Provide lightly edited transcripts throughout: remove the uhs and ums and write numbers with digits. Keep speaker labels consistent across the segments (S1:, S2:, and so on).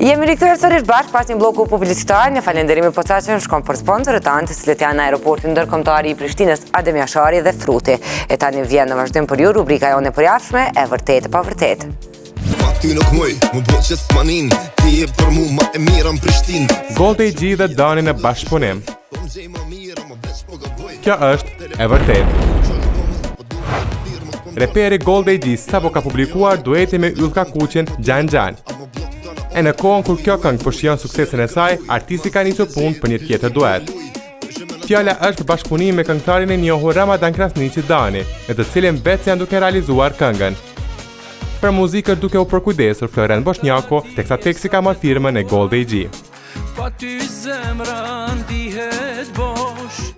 S1: Jemi rikthyer sërish bashkë pas një blloku publicitar, një falënderim i posaçëm shkon për sponsorët tanë, të cilët janë aeroporti ndërkombëtar i Prishtinës, Adem Jashari dhe Fruti. E tani vjen në vazhdim për ju rubrika jonë e përjavshme e vërtetë e pavërtetë.
S2: Pa ty nuk muj, më bo gjithmanin Ti je për mu ma e mira në Prishtinë
S3: Gold AG dhe Dani në bashkëpunim.
S2: Po më gjej ma mirë, ama veç po gaboj
S3: Kjo është e vërtetë. Reperi Gold AG sapo ka publikuar duetin me Yllka Kuqin Xhan Xhan. E në kohën kur kjo këngë po shijon suksesin e saj, artisti ka nisur punë për një tjetër duet. Fjala është për bashkëpunim me këngëtarin e njohur Ramadan Krasniqi Dani, me të cilin vetë janë duke realizuar këngën. Për muzikë është duke u përkujdesur Florent Boshnjaku, teksa teksti ka marrë firmën e Gold AG.
S4: Pa ty zemra ndihet bosh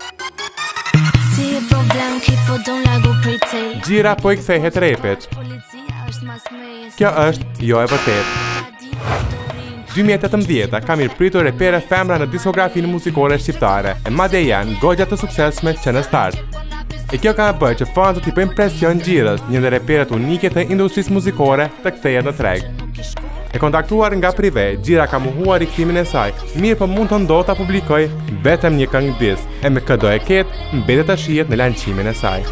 S5: Ti je problem, ki po don lagu prej te
S3: Xhira po i kthehet repit.
S5: Policia është mas meje
S3: Kjo është jo e vërtetë. 2018 ka mirëpritur repere femra në diskografinë muzikore shqiptare, e madje janë goxha të suksesshme që në start. E kjo ka bërë që fansat i bëjnë presion Xhirës, një ndër reperet unike të industrisë muzikore, të kthehet në treg. E kontaktuar nga Prive, Xhira ka mohuar rikthimin e saj, mirëpo mund të ndodhë ta publikojë vetëm një këngë diss, e me kë do e ketë, mbetet të shihet në lançimin e saj.